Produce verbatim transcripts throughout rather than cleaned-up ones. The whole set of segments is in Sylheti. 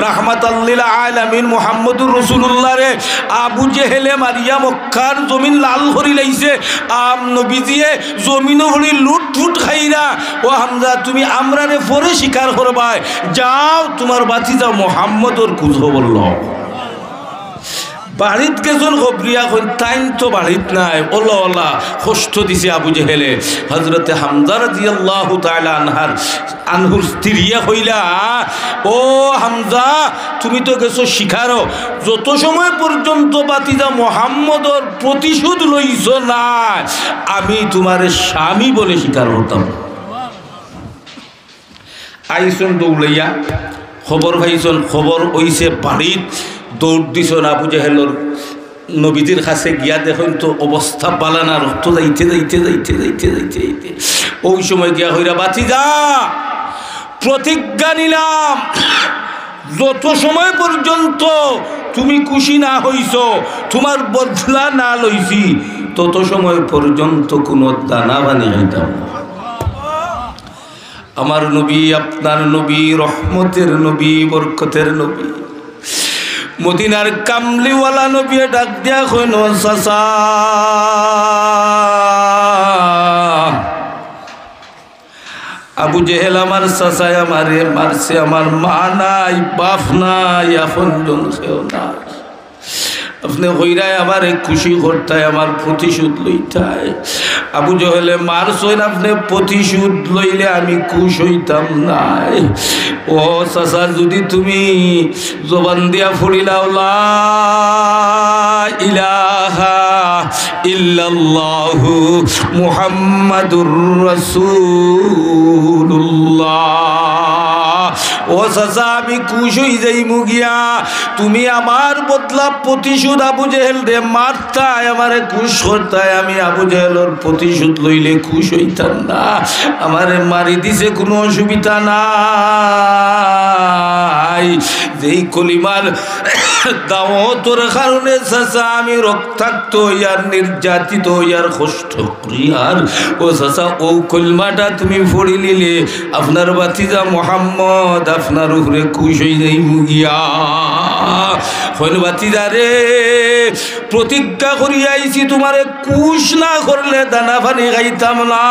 রাহমাতাল লিল আলামিন মুহাম্মদুর রাসূলুল্লাহরে আবু জেহেলে মারিয়া মক্কার জমিন লাল করি লাইছে। আম নবীজিয়ে জমিনো পড়ি লুটফুট খাইরা, "ও হামজা, তুমি আমরারে পরে স্বীকার করবায়, যাও তুমার ভাতিজা মুহাম্মদর খোঁজ খবর লও।" বাড়িত গেছইন খবরিয়া কইন, তাইন তো বাড়িত নাই। ওলা ওলা কষ্ট দিছে আবু জেহেলে। হযরতে হামজা রাদিয়াল্লাহু তাআলা আনহার, আনহুর স্ত্রীয়ে কইলা, "ও হামজা, তুমি তো গেছো শিকারো, যত সময় পর্যন্ত ভাতিজা মুহাম্মদর প্রতিশোধ লইছো না, আমি তুমারে স্বামী বলে স্বীকার করতাম না।" আইছইন দৌড়াইয়া, খবর পাইছইন, খবর অইছে বাড়িত, দৌড় দিছইন আবু জেহেলর নবীজির কাছে গিয়া দেখইন তো অবস্থা বালা না, রক্ত যাইতে, যাইতে, যাইতে, যাইতে, যাইতে, যাইতে। ওই সময় গিয়া কইরা, "ভাতিজা, প্রতিজ্ঞা নিলাম, যত সময় পর্যন্ত তুমি খুশি না হইছো, তুমার বদলা না লইছি, তত সময় পর্যন্ত কুনু দানা পানি খাইতাম না।" আমার নবী, আপনার নবী, রহমতের নবী, বরকতের নবী, মদিনার কামলিওয়ালা নবী ডাক দিয়া কইন, "চাচা, আবু জেহেল আমার চাচায় আমারে মারছে, আমার মা নাই, বাপ নাই, আপনজন কেউ নাই।" আপনে কইরায় আমারে খুশি করতায়, আমার প্রতিশোধ লইতায়। আবু জেহেলে মারছইন, আপনে প্রতিশোধ লইলে আমি খুশ অইতাম নায়। ও চাচা, যুদি তুমি জবান দিয়া পড়িলাও, "লা ইলাহা ইল্লাল্লাহু মুহাম্মাদুর রাসূলুল্লাহ।" ও চাচা, আমি খুশ অই যাইমু গিয়া। তুমি আমার বদলা প্রতিশোধ, আবু জেহেলরে মারতায়, আমারে খুশ করতায়, আমি আবু জেহেলর প্রতিশোধ লইলে খুশ অইতাম না। আমারে মারি দিছে, কুনু অসুবিধা নাই। যেই কলিমার দাওয়াতর কারণে চাচা আমি রক্তাক্ত অইয়ার, নির্যাতিত অইয়ার, কষ্ট করিয়ার, ও চাচা, অউ কলিমাটা তুমি পড়িলিলে আপনার ভাতিজা মুহাম্মদ আপনার উপরে খুশ অই যাইমু গিয়া। কইন, "ভাতিজা রে, প্রতিজ্ঞা করিয়া আইছি, তুমারে খুশ না করলে দানা পানি খাইতাম না।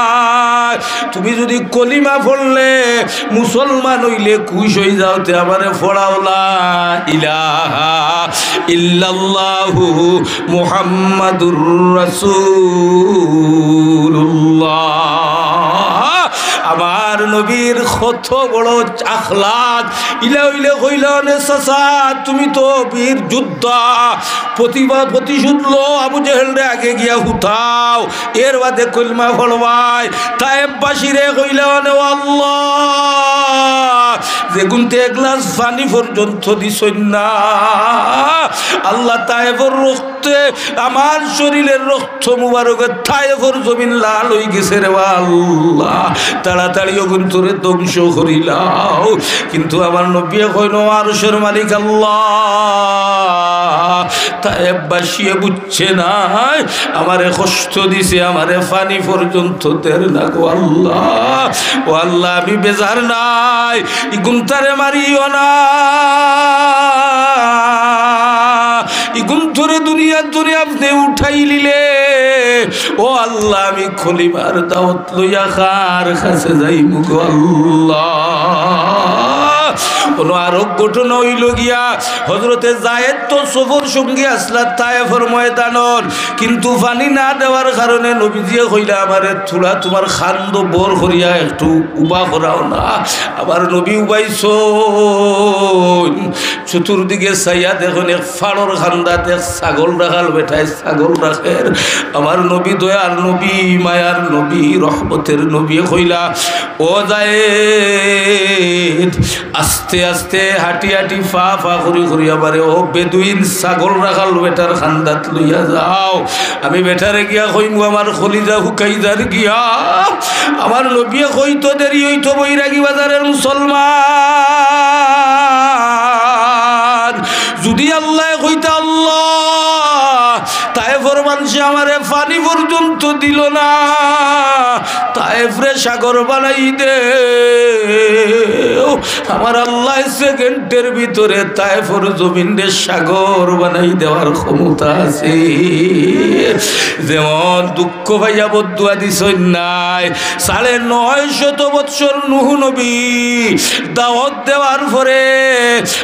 তুমি যুদি কলিমা পড়লে, মুসলমান অইলে খুশ অই যাও, তে আমারে পড়াও লা ইলাহা ইল্লাল্লাহু মুহাম্মাদুর রাসূলুল্লাহ।" আমার নবীর কত বড় আখলাক। ইলা অইলে কইলা, "অনে চাচা, তুমি তো বীর যোদ্ধা, প্রতিবা-, প্রতিশোধ লো, আবু জেহেলরে আগে গিয়া হুতাও, এর বাদে কলিমা পড়বায়।" তায়েফবাসীরে কইলা, "অনে ও আল্লাহ, যেগুনতে এক গ্লাস পানি পর্যন্ত দিছইন না, আল্লাহ, তায়েফর রক্তে আমার শরীরের রক্ত মুবারকে তায়েফর জমিন লাল অই গেছে রে আল্লাহ, তাড়াতাড়ি অগুনতরে ধ্বংস করিলাও।" কিন্তু আমার নবীয়ে কইন, "ও আরশের মালিক আল্লাহ, তায়েফবাসীয়ে বুঝছে না, আমারে কষ্ট দিছে, আমারে পানি পর্যন্ত দের না গো আল্লাহ। ও আল্লাহ, আমি বেজার নাই, ইগুনতারে মারিও না, ইগুনতরে দুনিয়ার তনে আপনে উঠাইলিলে, ও আল্লাহ, আমি কলিমার দাওয়াত লইয়া কার কাছে যাইমু গো আল্লাহ?" অনো আরক ঘটনা অইলো গিয়া, হযরতে যায়েদ তো সফর সঙ্গী আছলা তায়েফর ময়দানর, কিন্তু পানি না দেওয়ার কারণে নবীজিয়ে কইলা, "আমারে থুড়া তুমার কান্দো বর করিয়া একটু উবা করাও না।" আমার নবী উবাইছইন, চতুর্দিকে চাইয়া দেখইন এক ফাড়র কান্দাত এক ছাগল রাখাল বেটায় ছাগল রাখের। আমার নবী দয়ার নবী, মায়ার নবী, রহমতের নবী কইলা, "ও যায়েদ, আস্তে আস্তে হাঁটি হাঁটি ফা ফা করি করি আমারে ও বেদুইন ছাগল রাখাল বেটার কান্দাত লইয়া যাও। আমি বেটারে গিয়া কইমু আমার কলিজা হুকাই যার গিয়া।" আমার নবীয়ে কইতো দেরি অইতো বৈরাগী বাজারের মুসলমান। যুদি আল্লায় কইতা, আল্লাহ, তায়েফর সে আমারে পানি পর্যন্ত দিল না, তায়েফরে সাগর বানাই দেও। আমার আল্লায় সেকেন্ডের ভিতরে তায়েফর জমিনরে সাগর বানাই দেওয়ার ক্ষমতা আছে। যেমন দুঃখ পাইয়া বদদুয়া দিছইন নাই, সাড়ে নয় শত বৎসর নূহ নবী দাওয়াত দেওয়ার পরে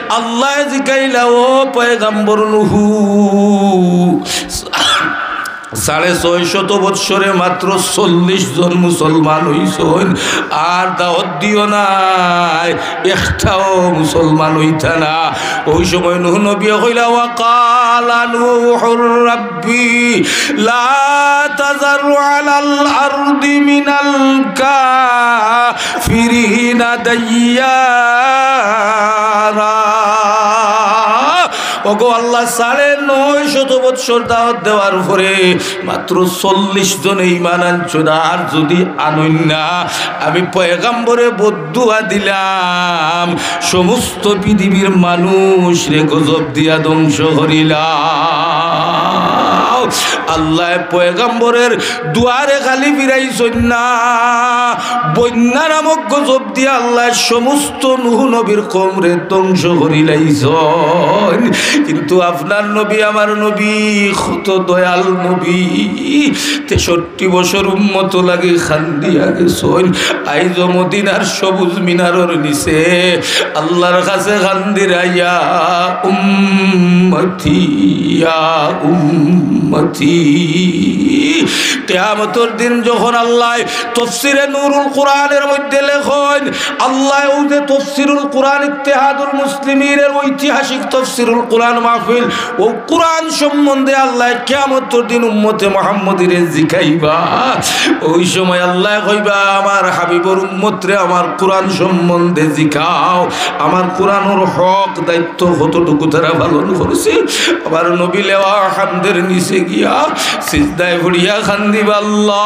আল্লায় জিকাইলা, "ও পয়গাম্বর নূহ, সাড়ে ছয় শত বৎসরে মাত্র চল্লিশ জন মুসলমান অইছইন, আর দাওয়াত দিও নাই, একটাও মুসলমান অইতা না।" ওই সময় নূহ নবী কইলা, "ওয়া ক্বালা নূহুর রাব্বি লা তাযার আলাল আরদি মিনাল কাফিরিনা দাইয়ারা।" ওগো আল্লাহ, সাড়ে নয় শত বৎসর দাওয়াত দেওয়ার পরে মাত্র চল্লিশ জনে ঈমান আনছো না, আর যদি আনইন না, আমি পয়গাম্বরে বদদুয়া দিলাম, সমস্ত পৃথিবীর মানুষরে গজব দিয়া ধ্বংস করিলাম। আল্লায় পয়গাম্বরের দুয়ারে খালি ফিরাইছইন না, বন্যা নামক গজব দিয়া আল্লায় সমস্ত নূহ নবীর কওমরে ধ্বংস করিলাইছইন। কিন্তু আপনার নবী, আমার নবী, কত দয়াল নবী, তেষট্টি বছর উম্মত লাগি কান্দিয়া গেছইন। আইজও মদিনার সবুজ মিনারর নিচে আল্লাহর কাছে কান্দিরা, "ইয়া উম্মতি, ইয়া উম্মতি।" কিয়ামতর দিন যখন আল্লায় তফসিরে নুরুল কোরআনের মধ্যে লেখইন, আল্লায় ওই যে তফসিরুল কোরআন ইত্তেহাদুল মুসলিমিনের ঐতিহাসিক তফসিরুল কোরআন মাহফিল, ও কোরআন সম্বন্ধে আল্লায় কিয়ামতর দিন উম্মতে মুহাম্মদীরে জিকাইবা। ওই সময় আল্লায় কইবা, "আমার হাবিবর উম্মতরে আমার কোরআন সম্বন্ধে জিকাও, আমার কোরআনর হক দায়িত্ব কতটুকু তারা পালন করছে।" আমার নবী লেওয়া হামদের নিচে গিয়া সিজদায় পড়িয়া কান্দিবা, "আল্লাহ,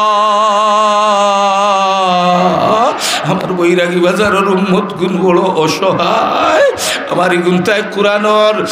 আমার বৈরাগী বাজারর উম্মতগুন বড় অসহায়, আমার ইগুনতায় কোরআনর,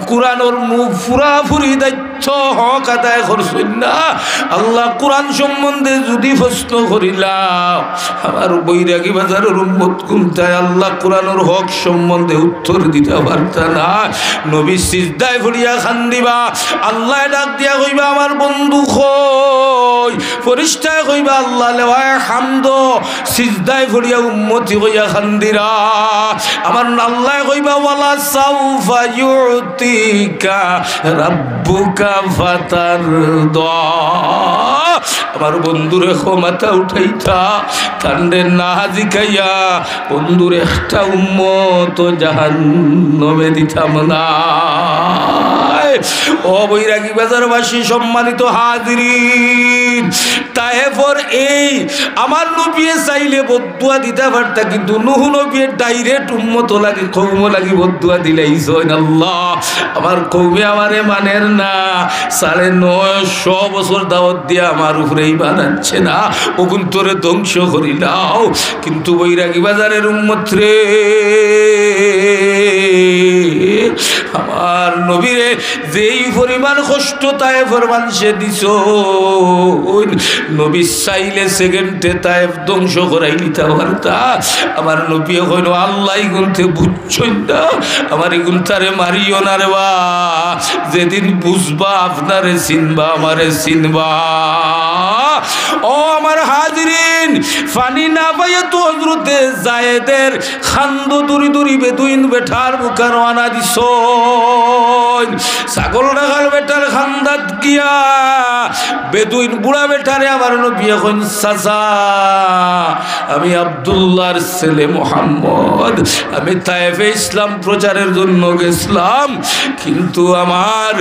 কোরআনর মু-, পুরাপুরি দায়িত্ব হক আদায় করছইন না। আল্লাহ, কোরআন সম্বন্ধে যদি প্রশ্ন করিলাম, আমার বৈরাগী বাজারর উম্মতগুনতায় আল্লাহ কোরআনর হক সম্বন্ধে উত্তর দিতা পারতা না।" নবী সিজদায় পড়িয়া কান্দিবা, আল্লায় ডাক দিয়া কইবা, "আমার বন্ধু কই?" ফিরিস্তায় কইবা, "আল্লাহ লেওয়ায় হামদ সিজদায় পড়িয়া উম্মতি কইয়া কান্দিরা।" আমার আল্লায় কইবা, "ওয়ালা সাউফা ইউতিকা রাব্বুকা ফাতারদা।" আমার বন্ধুরে কও মাথা উঠাইতা, তানরে না জিকাইয়া বন্ধুর একটা উম্মত জাহান্নামে দিতাম না। ও বৈরাগী বাজারবাসী, সম্মানিত হাজিরিন, তায়েফর এই আমার নবীয়ে চাইলে বদদুয়া দিতা পারতা, কিন্তু নুহ নবীয়ে direct উম্মত লাগি, কওম লাগি বদদুয়া দিলাইছইন, "আল্লাহ, আমার কওমে আমারে মানের না, সাড়ে নয়শো বছর দাওয়াত দিয়া আমার উপরে ঈমান আনছে না, অগুনতরে ধ্বংস করিলাও।" কিন্তু বৈরাগী বাজারর উম্মতরে, আমার নবীরে যেই পরিমাণ কষ্ট তায়েফর মানষে দিছইন, নবী চাইলে সেকেন্ডে তায়েফ ধ্বংস করাইলিতা পারতা। আমার নবীয়ে কইন, "আল্লাহ, ইগুনতে বুঝছইন না, আমার ইগুনতারে মারিও না রে বা, যেদিন বুঝবা আপনারে চিনবা, আমারে চিনবা।" ও আমার হাজিরিন, পানি না পাইয়া তো হযরতে যায়েদের কান্দ দুরি দুরি বেদুইন বেটার বুকা রওয়ানা দিছইন। ছাগল রাখাল বেটার কান্দাত গিয়া বেদুইন বুড়া বেটারে আমার নবীয়ে কইন, "চাচা, আমি আব্দুল্লাহর ছেলে মোহাম্মদ, আমি তায়েফে ইসলাম প্রচারের জন্য গেছলাম, কিন্তু আমার,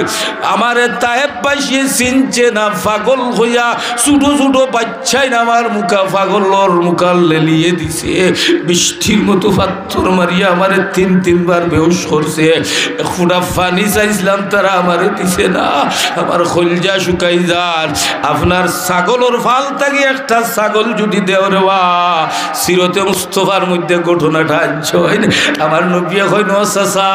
আমারে তায়েফবাসী চিনছে না, পাগল কইয়া ছুট ছোট ছোট বাচ্চাইন আমার মুখা, পাগলর মুখা লেলিয়ে দিছে, বৃষ্টির মতো পাত্থর মারিয়া আমারে তিন তিনবার বেহুশ করছে। এক ফুটা পানি চাইছিলাম, তারা আমারে দিছে না। আমার কইলজা শুকাই যার। আপনার ছাগলর ফাল থাকি একটা ছাগল যুদি দেও রে বা, সিরতে মুস্তফার মধ্যে ঘটনাটা আনছইন। আমার নবীয়ে কইন, "ও চাচা,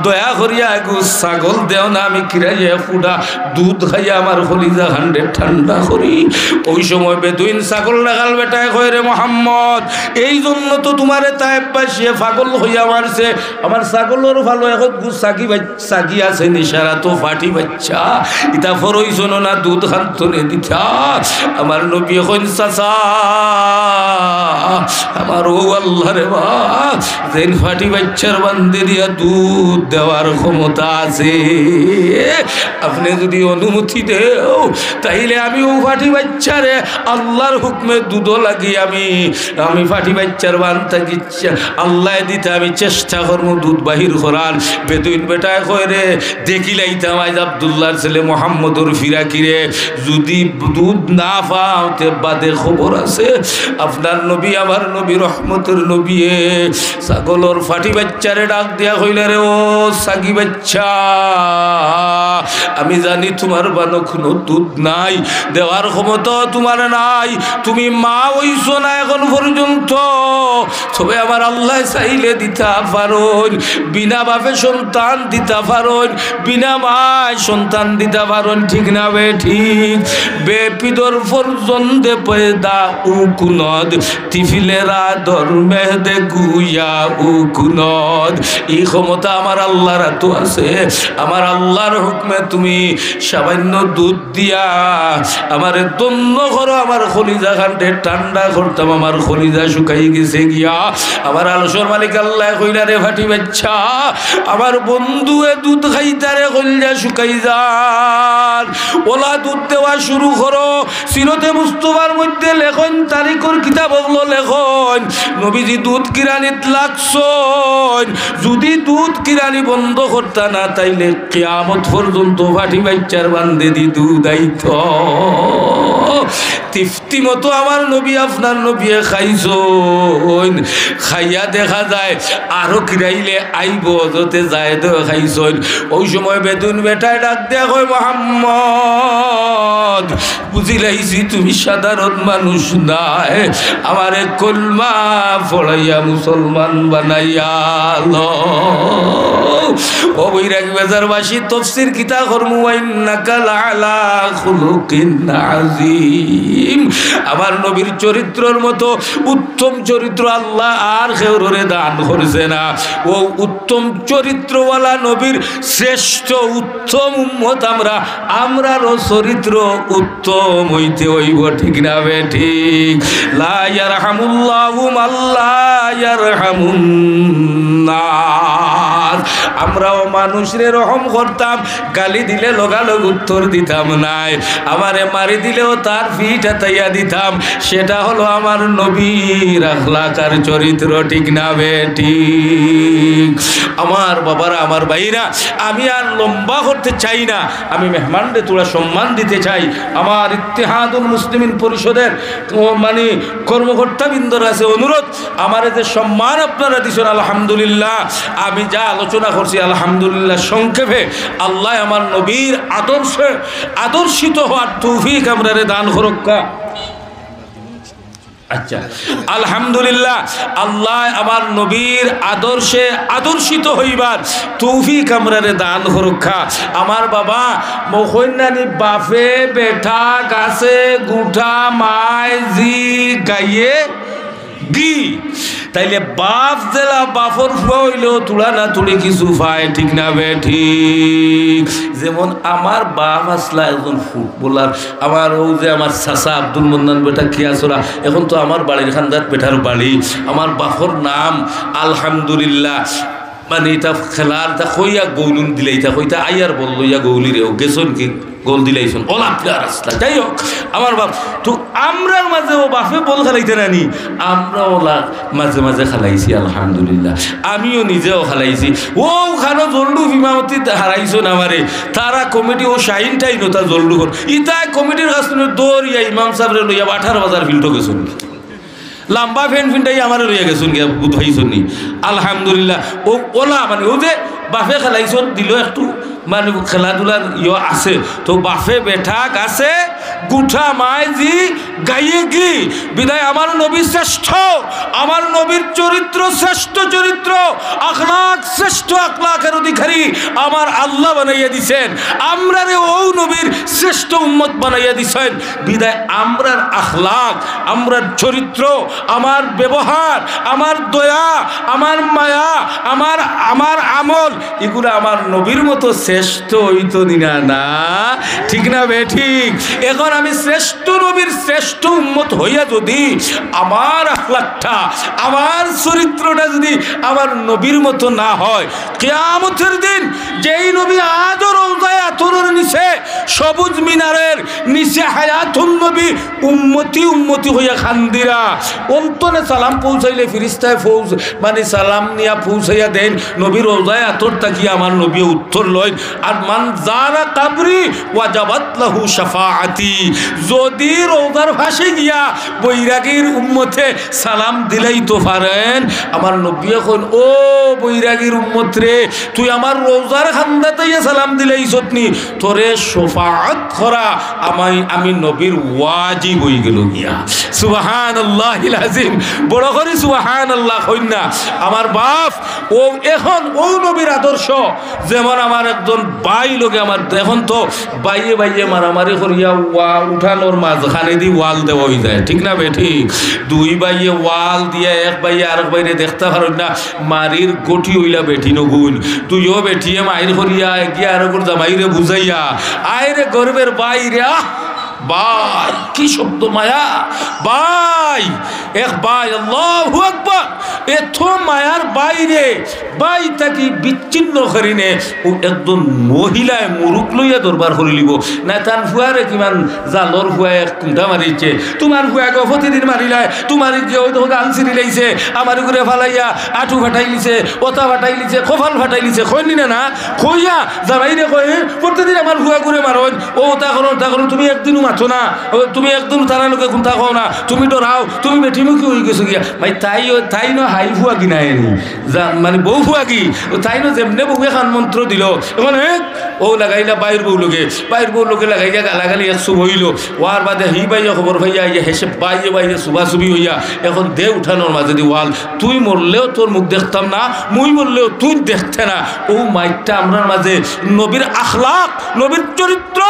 দয়া করিয়া এগু ছাগল দেও না, আমি কিরাইয়া ফুটা দুধ খাইয়া আমার কলিজা খান্ডে ঠান্ডা করি।" ওই সময় বেদুইন ছাগল রাখাল বেটায় কয়, "রে মোহাম্মদ, এই জন্য তো তুমারে তায়েফবাসীয়ে পাগল কইয়া মারছে। আমার ছাগলর ফালো একগু ছাগি বাচ্চা ছাগি আছে নি, সারা তো ফাটি বাচ্চা, ইতা ফরইছন না দুধ খান্তনে দিতা।" আমার নবীয়ে কইন, "চাচা, আমার অউ আল্লাহ রে বা, যেইন ফাটি বাচ্চার বান্দে দিয়া দুধ দেওয়ার ক্ষমতা আছে, আপনে যুদি অনুমতি দেও, তাইলে আমি অউ ফাটি বাচ্চারে আল্লাহর হুকুমে দুধও লাগি আমি, আমি ফাটি বাচ্চার বান থাকি আল্লায় দিতা আমি চেষ্টা করমু দুধ বাহির করার।" বেদুইন বেটায় কয়, "রে, দেখিলাইতাম আইজ আব্দুল্লাহর ছেলে মোহাম্মদর ফিরাকিরে, যুদি দুধ না পাও তে বাদে খবর আছে।" আপনার নবী, আমার নবী, রহমতের নবীয়ে ছাগলর ফাটি বাচ্চারে ডাক দিয়া কইলা, "রে ও ছাগি বাচ্চা, আমি জানি তুমার বানো কুনু দুধ নাই, দেওয়ার ক্ষমতাও তুমার নাই, তুমি মা অইছো না এখন পর্যন্ত, তবে আমার আল্লায় চাইলে দিতা পারইন, বিনা বাপে সন্তান দিতা পারইন, বিনা মায় সন্তান দিতা পারইন, ঠিক না বেঠিক? বেপিদর ফরজন্দে পয়দা উ কুনদ, তিফিলেরা দর মেহদে গুয়া উ কুনদ।" ই ক্ষমতা আমার আল্লাহর আতো আছে। আমার আল্লাহর হুকুমে তুমি সামান্য দুধ দিয়া আমারে ধন্য করো, আমার কলিজা খান্ডে ঠান্ডা করতাম, আমার কলিজা শুকাই গেছে গিয়া। আমার আরশর মালিক আল্লায় কইলা, "রে ফাটি বাচ্চা, আমার বন্ধুয়ে দুধ খাইতারে কলিজা শুকাই যার, অলা দুধ দেওয়া শুরু করো।" সিরতে মুস্তফার মধ্যে লেখইন, তারিখর কিতাব অকলো লেখইন, নবীজি দুধ কিরানিত লাগছইন। যুদি দুধ কিরানি বন্ধ করতা না, তাইলে কিয়ামত পর্যন্ত ফাটি বাচ্চার বান্দেদি দুধ আইতো। তৃপ্তি মতো আমার নবী, আপনার নবীয়ে খাইছইন, খাইয়া দেখা যায় আরো কিরাইলে আইবো, হজরতে জায়েদও খাইছইন। ওই সময় বেদুইন বেটায় ডাক দিয়া কয়, "মোহাম্মদ, বুঝিলাইছি তুমি সাধারণ মানুষ নায়, আমারে কলমা পড়াইয়া মুসলমান বানাইয়া লও।" ও বৈরাগী বাজারবাসী, তফসির কিতা করমু, "ওয়া ইন্নাকা লাআলা খুলুকিন আযীম।" আমার নবীর চরিত্রর মতো উত্তম চরিত্র আল্লায় আর কেউরে দান করছে না। ও উত্তম চরিত্রওয়ালা নবীর শ্রেষ্ঠ উত্তম উম্মত আমরা, আমরারও চরিত্র উত্তম অইতে অইবো, ঠিক না বেঠিক? লা ইয়ারহামুল্লাহু মান লা ইয়ারহামুন নাস। আমরাও মানুষরে রহম করতাম, গালি দিলে লগালগ উত্তর দিতাম নায়, আমারে মারি দিলেও তার পিঠ আতাইয়া দিতাম। সেটা হলো আমার নবীর আখলাক আর চরিত্র, ঠিক না বেঠিক? আমার বাবারা, আমার ভাইরা, আমি আর লম্বা করতে চাই না, আমি মেহমানরে থুড়া সম্মান দিতে চাই। আমার ইত্তেহাদুল মুসলিমিন পরিষদের, ও, মানে, কর্মকর্তাবৃন্দর কাছে অনুরোধ, আমারে যে সম্মান আপনারা দিছইন, আলহামদুলিল্লাহ। আমি যা আলোচনা করছি, আলহামদুলিল্লাহ, সংক্ষেপে, আল্লায় আমার নবীর আদর্শে আদর্শিত হওয়ার তৌফিক আমরারে দান করউক্কা। আচ্ছা, আলহামদুলিল্লাহ, আল্লায় আমার নবীর আদর্শে আদর্শিত হইবার তৌফিক আমরারে দান করউক্কা। আমার বাবা, মখইন্নানি বাফে বেটা গাছে গুঠা মায় জি গাইয়ে দি। তাইলে বাফ যেলা বাফর ফুয়া অইলেও থুড়া না থুড়ি কিছু পায়, ঠিক না বেঠিক? যেমন আমার বাফ আছলা একজন ফুটবলার, আমার অউ যে আমার চাচা আব্দুল মন্নান বেটা কিয়াছড়া, এখন তো আমার বাড়ির কান্দাত বেটার বাড়ি, আমার বাফর নাম আলহামদুলিল্লাহ। মানে ইতা খেলার, ইতা কইয়া গোল দিলাইতা, কইতা আইয়ার বল লইয়া গৌলিরে, ও গেছইন কি গোল দিলাইছইন, ওলা প্লেয়ার আসলা। যাই হোক, আমার বাপ, তো আমরার মাঝে ও বাফে বল খেলাইতা নানি, আমরা ওলা মাঝে মাঝে খেলাইছি, আলহামদুলিল্লাহ। আমিও নিজেও খেলাইছি। ও ওখানো জল্ডু ফিমামতি হারাইছইন আমারে, তারা কমিটি ও শাহিন টাইন ওটা জল্ডু কর। ইতায় কমিটির কাছ থেকে দৌড়িয়া ইমাম সাহেবরে লইয়া আঠারো বাজার ফিল্ডো গেছইন। লাম্বা ফেন ফিনটাই আমারে লইয়া গেছইন গিয়া, বুঝ পাইছইন নি? আলহামদুলিল্লাহ। ও ওলা মানে, ও যে বাফে খেলাইছইন, দিল একটু মানে খেলাধুলার ইয়ে আছে, তো বাফে বেঠাক আছে, গুঠা মায় জি গাইয়ে গি। বিদায় আমার নবী শ্রেষ্ঠ, আমার নবীর চরিত্র শ্রেষ্ঠ চরিত্র, আখলাক শ্রেষ্ঠ আখলাকের অধিকারী আমার আল্লাহ বানাইয়া দিছেন। আমরারে ও নবীর শ্রেষ্ঠ উম্মত বানাইয়া দিছেন। বিদায় আমরার আখলাক, আমরার চরিত্র, আমার ব্যবহার, আমার দয়া, আমার মায়া, আমার, আমার আমল, এগুলা আমার নবীর মতো শ্রেষ্ঠ অইতো নি না? না, ঠিক না বেঠিক? এখন আমি শ্রেষ্ঠ নবীর শ্রেষ্ঠ উম্মত হইয়া যদি আমার আখলাকটা, আমার চরিত্রটা যদি আমার নবীর মতো না হয়, কিয়ামতের দিন যেই নবী আজও রওজায়ে আতহরর নিচে সবুজ মিনারের নিচে হায়াতুন নবী উম্মতি উম্মতি হইয়া খান্দিরা, অন্তরে সালাম পৌঁছাইলে ফিরিস্তায় ফৌজ মানে সালাম নিয়া পৌঁছাইয়া দেন, নবী রওজায়ে আতহর তাকিয়া আমার নবী উত্তর লইন, আর মান জারা কাবরি ওয়াজাবাত লাহু শাফাআতি। যদি রওজার ফাশে গিয়া বৈরাগীর উম্মতে সালাম দিলাইতো পারেন, আমার নবী এখন, ও বৈরাগীর উম্মত রে, তুই আমার রওজার খান্দাত আইয়া সালাম দিলাইছত নি, তোরে শাফাআত করা আমি, আমি নবীর ওয়াজিব অইগেলো গিয়া। সুবহানাল্লাহিল আজিম। বড় করি সুবহানাল্লাহ কইন না। আমার বাফ, ও এখন ও নবীর আদর্শ, যেমন আমার একজন ভাই লগে আমার, এখন তো ভাইয়ে ভাইয়ে মারামারি করিয়া ওয়া-, উঠানোর মাঝখানেদি ওয়াল দেওয়া অইযায়, ঠিক না বেঠিক? দুই ভাইয়ে ওয়াল দিয়া এক ভাইয়ে আরক ভাইরে দেখতা পারইন না, মারির গটি অইলা বেটিন অগুইন। দুইও বেটিয়ে মাইর করিয়া এগিয়া আরকর জামাইরে বুঝাইয়া, আয় রে গর্বের ভাই রে, আহ, ভাই, কি শব্দ মায়া, ভাই, এক ভাই, আল্লাহু আকবার, এত মায়ার ভাই রে, ভাই থাকি বিচ্ছিন্ন করিনে, ও একজন মহিলায় মুরুক লইয়া দরবার করিলিবো। না, তান ফুয়ারে কিমান জালর ফুয়া এক কুন্তা মারিছে। তোমার ফুয়া গো প্রতিদিন মারিলায়, তোমার যে ওই দেখো গান ছিড়িলাইছে, আমার উপরে ফালাইয়া আটু ফাটাইলিছে, ওতা ফাটাইলিছে, কপাল ফাটাইলিছে, কইন নি না, না? কইয়া জামাইরে কয়, "প্রতিদিন আমার ফুয়া গুরে মারইন, ও ওতা করো, ওতা করো, তুমি একদিনও মাতো না, ও তুমি একদিন তারার লগে কুন্তা কও না, তুমি ডরাও, তুমি বেটিমুখী অইগেছো গিয়া।" ভাই, তাই, তাই না হাই ফুয়া কিনা এনি। যা-, মানে বউ ফুয়াগি, ও তাইন যেমনে বউয়ে খান মন্ত্র দিল, এখন, এ, ও লাগাইলা বাইর বউ লগে, বাইর বউ লগে লাগাইয়া গালাগালি এক সুব অইল। ওয়ার বাদে হি বাইয়ে খবর পাইয়া আইয়া হেষে বাইয়ে বাইয়ে সুবাসুবি অইয়া এখন দে উঠানোর মাঝেদি ওয়াল, তুই মরলেও তোর মুখ দেখতাম না, মুই মরলেও তুই দেখতে না। ও মাইরটা আমরার মাঝে নবীর আখলাক, নবীর চরিত্র,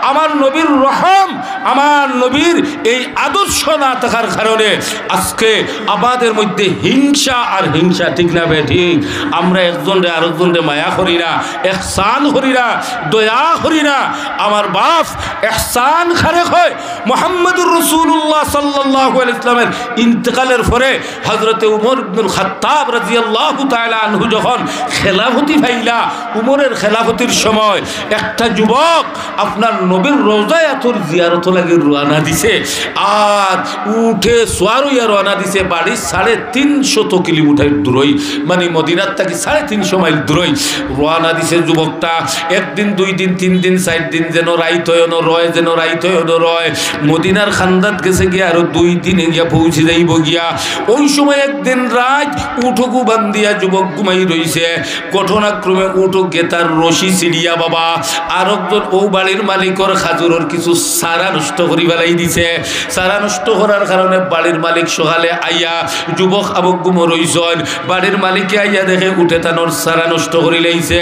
আমার নবীর রহম, আমার নবীর এই আদর্শ না থাকার কারণে আজকে আমাদের মধ্যে হিংসা আর হিংসা, ঠিক না বেঠিক? আমরা একজনরে আরেকজনরে মায়া করি না, এহসান করি না, দয়া করি না। আমার বাফ এহসান কারে কয়, মুহাম্মদুর রাসূলুল্লাহ সাল্লাল্লাহু আলাইহি ওয়াসাল্লামের ইন্তেকালের পরে হযরতে উমর ইবনুল খাত্তাব রাদিয়াল্লাহু তাআলা আনহু যখন খেলাফতি পাইলা, উমরের খেলাফতির সময় একটা যুবক আপনার নবীর রওজায়ে আতহর জিয়ারত লাগি রওয়ানা দিছে, আর উটে সোয়ার অইয়া রওয়ানা দিছে, বাড়ি সাড়ে তিনশত কিলোমিটার দূরই, মানে মদিনার থাকি সাড়ে তিনশো মাইল দূরই রওয়ানা দিছে যুবকটা। একদিন, দুই দিন, তিন দিন, চাইর দিন, যেন রাইত অয় অনো রয়, যেন রাইত অয় অনো রয়। মদিনার খান্দাত গেছে গিয়া আরো দুই দিনে গিয়া পৌঁছি যাইব গিয়া। ওই সময় একদিন রাইত উটগু বান্ধিয়া যুবক ঘুমাই রইছে। ঘটনাক্রমে উটও গেতার রশি ছিড়িয়া বাবা, আরকজন ও বাড়ির মালিকর খাজুরর কিছু চারা নষ্ট করি ফালাই দিছে। চারা নষ্ট করার কারণে বাড়ির মালিক সকালে আইয়া যুবক আবক ঘুমো রইছইন। বাড়ির মালিকে আইয়া দেখে উটে তানর চারা নষ্ট করি লাইছে।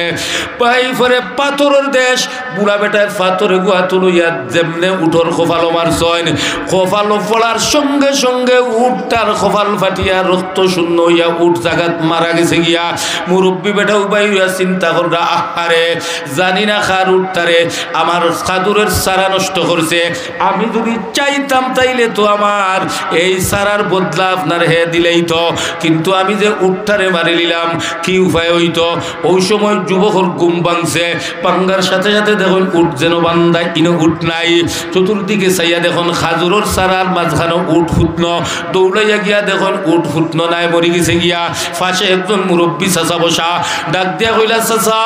পাই পরে পাত পাথরর দেশ। বুড়া বেটায় পাথর এগু আতো লইয়া যেমনে উটর কপালো মারছইন, কপালো পড়ার সঙ্গে সঙ্গে উটটার কপাল ফাটিয়া রক্ত শূন্য অইয়া উট জাগাত মারা গেছে গিয়া। মুরব্বি বেটা উবাই অইয়া চিন্তা কররা, "আহারে, জানি না কার উটটারে আমার খাজুরর চারা নষ্ট করছে। আমি যদি চাইতাম তাইলে তো আমার এই চারার বদলা আপনার হে দিলাইতো, কিন্তু আমি যে উটটারে মারিলিলাম, কি উপায় অইতো?" অউ সময় যুবকর ঘুম ভাঙছে, ভাঙ্গার সাথে সাথে দেখইন উট যেন বান্ধা, ইনো উট নাই। চতুর্দিকে চাইয়া দেখইন খাজুরর চারার মাঝখানো উট ফুতনো, দৌড়াইয়া গিয়া দেখইন উট ফুতনো নাই, মরি গেছে গিয়া। পাশে একজন মুরব্বি চাচা বসা, ডাক দিয়া কইলা, "চাচা,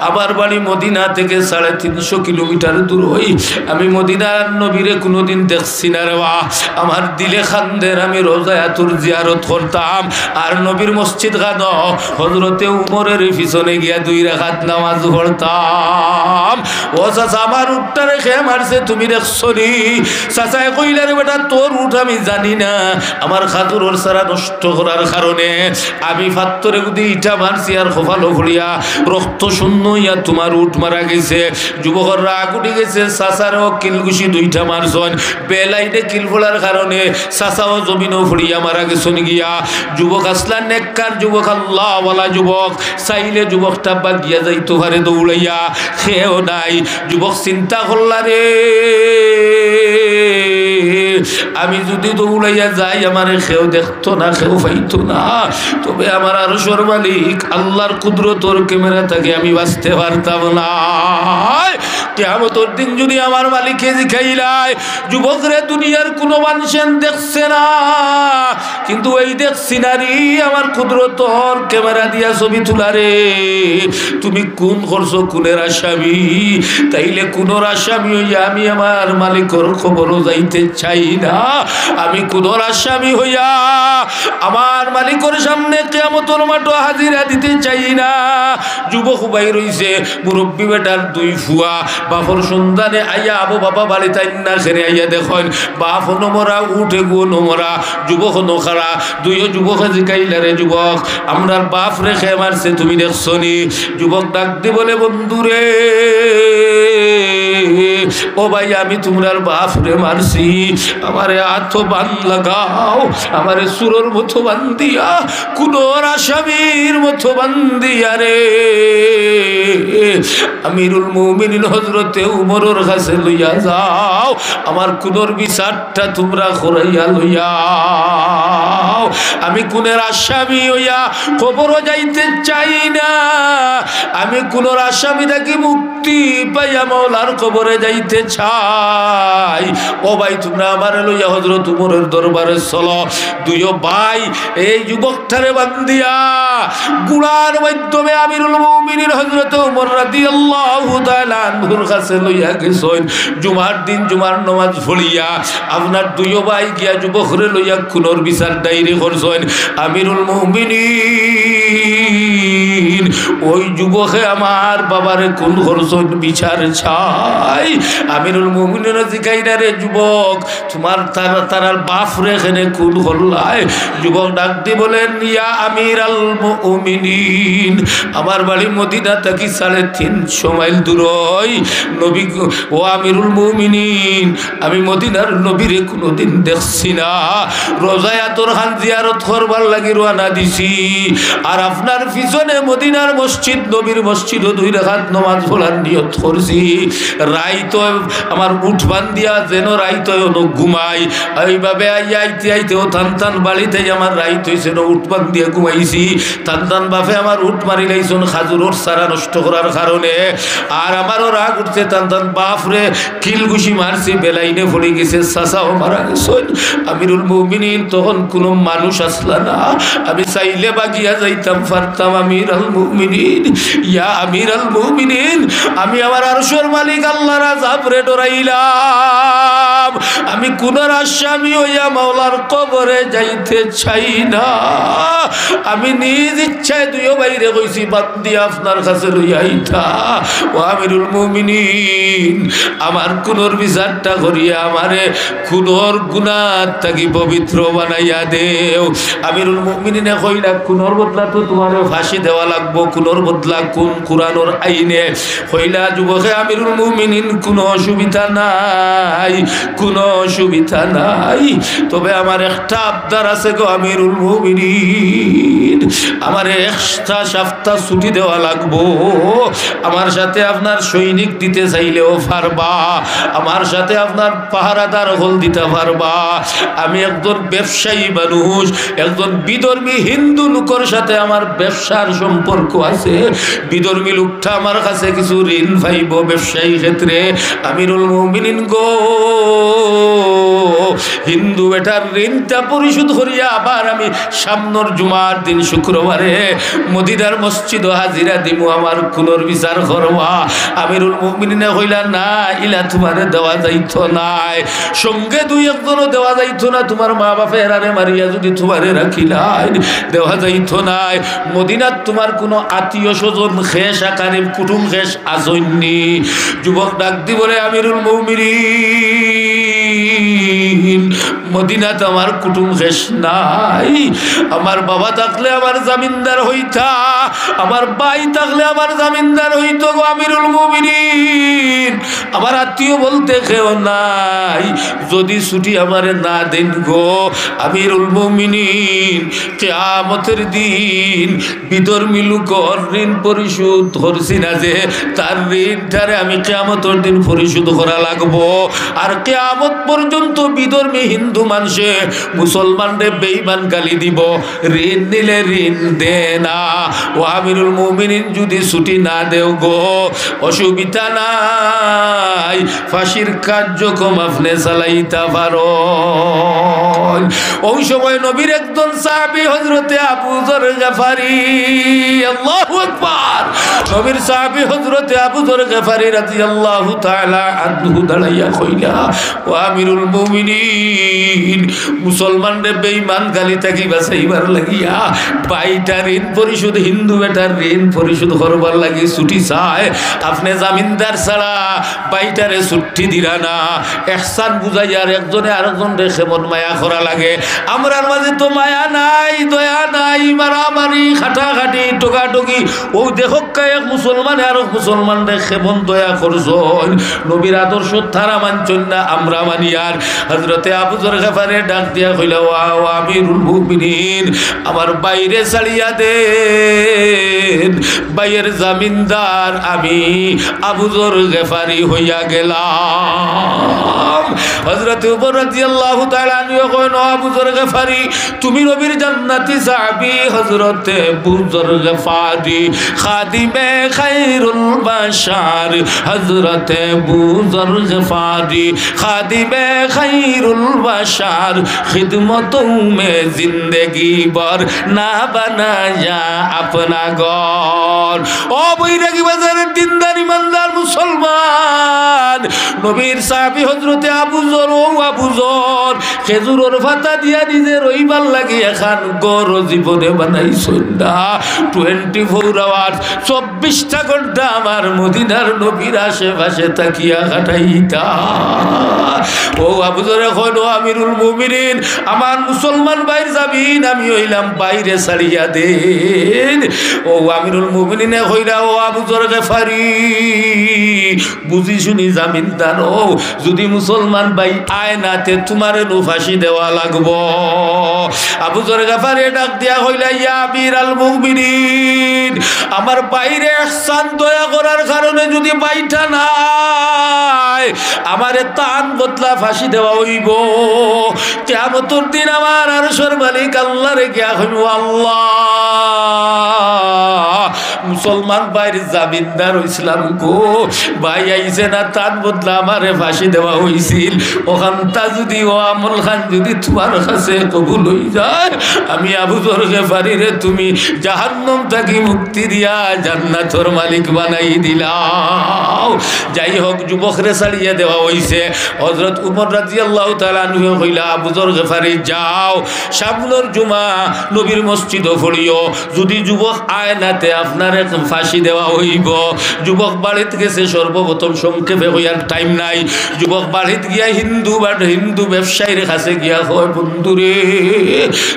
আমার বাড়ি মদিনা থেকে সাড়ে তিনশো কিলোমিটার দূর অই, আমি মদিনার নবীরে কুনুদিন দেখছি না রে বা, আমার দিলে কান্দের, আমি রোজায় আতর জিয়ারত করতাম, আর নবীর মসজিদ খানো হজরতে উমরের পিছনে গিয়া দুই রাকাত নামাজ পড়তাম।" "ও চাচা, আমার উটটারে কে মারছে তুমি দেখছো নি?" চাচায় কইলা, "রে বেটা, তোর উট আমি জানি না, আমার খাজুরর চারা নষ্ট করার কারণে আমি পাথর এগুদি ইটা মারছি, আর কপালো পড়িয়া রক্ত শূন্য অইয়া তোমার উট মারা গেছে।" যুবকর রাগ উঠি গেছে, চাচারেও কিল ঘুষি দুইটা মারছইন, বেলাইনে কিল পড়ার কারণে চাচাও জমিনো পড়িয়া মারা গেছইন গিয়া। যুবক আছলা নেককার যুবক, আল্লাহওয়ালা যুবক, চাইলে যুবকটা ভাগিয়া যাইতো পারে দৌড়াইয়া, কেউ নাই। যুবক চিন্তা করলা, "রে, আমি যদি দৌড়াইয়া যাই, আমারে কেউ দেখতো না, কেউ পাইতো না, তবে আমার আরশর মালিক আল্লাহর কুদরতর ক্যামেরা থাকি আমি বাঁচতে পারতাম না।" কিয়ামতর দিন যদি আমার মালিকে জিকাইলায়, "যুবকরে, দুনিয়ার কুনু মানষে দেখছে না, কিন্তু এই দেখছি না রে, আমার কুদরতর ক্যামেরা দিয়া ছবি তুলারে, তুমি খুন করছো, খুনের আসামি।" তাইলে খুনর আসামি অইয়া আমি আমার মালিকর কবরো যাইতে চাই না। আমি খুনর আসামি অইয়া আমার মালিকর সামনে কিয়ামতর মাঠো হাজিরা দিতে চাই না। যুবক উবাই রইছে, মুরব্বি বেটার দুই ফুয়া বাপর সন্ধানে আইয়া, "আবো বাবা বাড়িত আইন না কেনে?" আইয়া দেখইন বাপ অনো মরা, উট এগু অনো মরা, যুবক অনো খাড়া। দুইও যুবকে জিকাইলা, "রে যুবক, আমরার বাপরে কে মারছে তুমি দেখছো নি?" যুবক ডাক দি বলে, "বন্ধুরে, ও ভাই, আমি তুমরার বাপরে মারছি, আমারে আতো বান লাগাও, আমারে চুরর মতো বান্ধিয়া, খুনর আসামির মতো বান্ধিয়া রে, আমিরুল মুমিনিন হজরতে উমরর কাছে লইয়া যাও, আমার খুনর বিচারটা তুমরা করাইয়া লইয়াও। আমি খুনর আসামি অইয়া কবরো যাইতে চাই না, আমি খুনর আসামি থাকি মুক্তি পাইয়া মাওলার কবরে যাইতে চাই। ও ভাই, তুমরা আমারে লইয়া হজরত উমরর দরবারে চলো।" দুইও ভাই এই যুবকটারে বান্ধিয়া ঘোড়ার মাধ্যমে আমিরুল মুমিনিন হজরত উমর রাদিয়াল্লাহু তাআলা আনহুর কাছে লইয়া গেছইন। জুমার দিন জুমার নামাজ পড়িয়া আপনার দুইও ভাই গিয়া যুবকরে লইয়া খুনর বিচার ডায়েরি করছইন। আমিরুল মুমিনিন, ওই যুবকে আমার বাবারে খুন করছইন, বিচার চাই। আমিরুল মুমিনিন জিকাইরা, "রে যুবক, তুমার তারা, তারার বাপরে কেনে খুন করলায়?" যুবক ডাক দি বলেন, "ইয়া আমিরাল মুমিনিন, আমার বাড়ি মদিনা থাকি সাড়ে তিনশো মাইল দূরই। নবী গো, ও আমিরুল মুমিনিন, আমি মদিনার নবীরে কুনুদিন দেখছি না। রোজায় আতর খান জিয়ারত করবার লাগি রওয়ানা দিছি। আর আপনার পিছনে মদিনার মসজিদ, নবীর মসজিদো দুই রাকাত নামাজ পড়ার নিয়ত করছি। রাইতো আমার উট বান্ধিয়া যেন রাইতো অনো ঘুমাই।" এইভাবে আইয়া আইতে আইতে ও তান তান বাড়িত আমার রাইত অইছে, অনো উট বান্ধিয়া ঘুমাইছি। তান তান বাপে আমার উট মারিলাইছইন খাজুরর চারা নষ্ট করার কারণে। আর আমারও রাগ উঠছে, তান তান বাপরে কিল ঘুষি মারছি, বেলাইনে পড়ি গেছে, চাচাও মারা গেছইন। আমিরুল মুমিনিন, তখন কুনু মানুষ আছলা না, আমি চাইলে ভাগিয়া যাইতাম পারতাম। আমিরাল মুমিনিন, ইয়া আমিরাল মুমিনিন, আমি আমার আরশর মালিক আল্লাহর আযাবরে ডরাইলাম। আমি খুনর আসামি অইয়া মাওলার কবরে যাইতে চাই না। আমি নিজ ইচ্ছায় দুইও ভাইরে কইছি, বান্ধিয়া আপনার কাছে লইয়া আইতা। ও আমিরুল মুমিনিন, আমার খুনর বিচারটা করিয়া আমারে খুনর গুনাহ থাকি পবিত্র বানাইয়া দেও। আমিরুল মুমিনিনে কইলা, "খুনর বদলা তো তুমারে ফাঁসি দেওয়া লাগবো, খুন খুনর বদলা খুন কুরআনর আইনে। কইলা, যুবকে আমিরুল মুমিনিন, কুনু অসুবিধা নাই, কুনু অসুবিধা নাই, তবে আমার একটা আবদার আছে গো আমিরুল মুমিনিন, আমারে একটা সাপ্তা ছুটি দেওয়া লাগবো। আমার সাথে আপনার সৈনিক দিতে চাইলেও পারবা, আমার সাথে আপনার পাহারাদার অকল দিতা পারবা। আমি একজন ব্যবসায়ী মানুষ, একজন বিধর্মী হিন্দু লোকর সাথে আমার ব্যবসার সম্পর্ক আছে। বিধর্মী লোকটা আমার কাছে কিছু ঋণ পাইবো ব্যবসায়ী ক্ষেত্রে। আমিরুল মুমিনিন গো, হিন্দু বেটার ঋণটা পরিশোধ করিয়া আবার আমি সামনর জুমার দিন শুক্রবারে মদিনার মসজিদো হাজিরা দিমু, আমার খুনর বিচার করবা। আমিরুল মুমিনিনে কইলা, না, ইলা তুমারে দেওয়া যাইতো নায়। সঙ্গে দুই একজনও দেওয়া যাইতো না, তুমার মা বাপে এরারে মারিয়া যদি তুমারে রাখিলাইন, দেওয়া যাইতো নায়। মদিনাত তুমার কুনু আত্মীয় স্বজন, খেশ আকারিব, কুটুম খেশ আছইননি? যুবক ডাক দি বলে, আমিরুল মুমিনিন, মদিনাত আমার কুটুম খেশ নাই। আমার বাবা থাকলে আমার জামিনদার হইতা, আমার ভাই থাকলে আমার জামিনদার হইতো গো আমিরুল মুমিনিন। আমার আত্মীয় বলতে কেউ নাই। যদি ছুটি আমারে না দেন গো আমিরুল মুমিনিন, কিয়ামতের দিন বিধর্মী লোকর ঋণ পরিশোধ করছি না যে, তার ঋণটারে আমি কিয়ামতর দিন পরিশোধ করা লাগবো। আর কিয়ামত পর্যন্ত বিধর্মী হিন্দু মানষে মুসলমানরে বেঈমান গালি দিবো, ঋণ নিলে ঋণ দে না। ও আমিরুল মুমিনিন, যদি ছুটি না দেও গো, অসুবিধা নাই, ফাঁসির কার্যক্রম আপনে চালাইতা পারইন। ওই সময় নবীর একজন সাহাবী হযরতে আবু যর গিফারি, আল্লাহু আকবার, নবীর সাহাবী হযরতে আবু যর গিফারি রাদিয়াল্লাহু তাআলা আনহু দাঁড়াইয়া কইলা, ও আমিরুল মুমিনিন, মুসলমানরে বেঈমান গালি থাকি বাঁচাইবার লাগিয়া ভাইটার ঋণ পরিশোধ, হিন্দু বেটার ঋণ পরিশোধ করবার লাগি ছুটি চায়। আপনে জামিনদার ছাড়া ভাইটারে ছুটি দিরা না। এহসান বুঝাইয়ার একজনে আরেকজনরে কেমন মায়া করা লাগে। আমরার মাঝে তো মায়া নাই, দয়া নাই, মারামারি, কাটাকাটি, ঠোকাঠুকি। ও দেখউক্কা, এক মুসলমানে আরক মুসলমানরে কেমন দয়া করছইন। নবীর আদর্শ তারা মানছইন না, আমরা মানিয়ার। হযরতে আবু যর গিফারিয়ে ডাক দিয়া কইলা, ও আমিরুল মুমিনিন, আমার ভাইরে ছাড়িয়া দেন, ভাইর জামিনদার আমি আবু যর গিফারি হইয়া গেলাম। হযরতে উমর রাদিয়াল্লাহু তাআলা আনহু কইন, ও আবু যর গিফারি, তুমি নবীর জান্নাতি সাহাবী। হযরতে আবু যর গিফারি, খাদিমে খায়রুল বাশার, হযরতে আবু যর গিফারি, খাদিমে খায়রুল বাশার, খিদমতোঁ মে জিন্দেগি ভর না বানায়া আপনা ঘর। ও বৈরাগী বাজারের দিনদার ইমানদার মুসলমান, নবীর সাহাবী হযরতে আবু যর, ও আবু যর, খেজুরর পাতা দিয়া নিজে রইবার লাগি এখান ঘর জীবনে বানাইছইন না। Twenty four hours, চব্বিশটা ঘন্টা আমার মদিনার নবীর আশেপাশে থাকিয়া কাটাইতা। ও আবু যরে কইন, ও আমিরুল মুমিনিন, আমার মুসলমান ভাইর জামিন আমি অইলাম, ভাইরে ছাড়িয়া দেন। ও আমিরুল মুমিনিনে কইরা, ও আবু যর গিফারি, বুঝি শুনি জামিন দাও, যদি মুসলমান ভাই আয় না, তে তুমারে নু ফাঁসি দেওয়া লাগবো। আবু যর গিফারিয়ে ডাক দিয়া কইলা, ইয়া আমিরাল মুমিনিন, আমার ভাইরে এহসান দয়া করার কারণে যদি ভাইটা নাই, আমারে তান বদলা ফাঁসি দেওয়া অইবো। কিয়ামতর দিন আমার আরশর মালিক আল্লারে গিয়া কইমু, আল্লাহ, মুসলমান ভাইর জামিনদার অইছলাম গো, ভাই আইছে না, তান বদলা আমারে ফাঁসি দেওয়া অইছিল। অখানতা যদি, ও আমলখান যদি তুমার কাছে কবুল অই যায়, আমি আবু যর গিফারিরে তুমি জাহান্নাম থাকি মুক্তি দিয়া জান্নাতর মালিক বানাই দিলাও। যাই হোক, যুবকরে ছাড়িয়া দেওয়া অইছে। হযরত উমর রাদিয়াল্লাহু তাআলা আনহুয়ে কইলা, আবু যর গিফারি, যাও, সামনর জুমা নবীর মসজিদো পড়িও, যদি যুবক আয় না, তে আপনারে ফাঁসি দেওয়া অইবো। যুবক বাড়িত গেছে, সর্বপ্রথম, সংক্ষেপে কইয়ার time নাই, যুবক বাড়িত গিয়া হিন্দু বা হিন্দু ব্যবসায়ীর কাছে গিয়া কয়, "বন্ধুরে,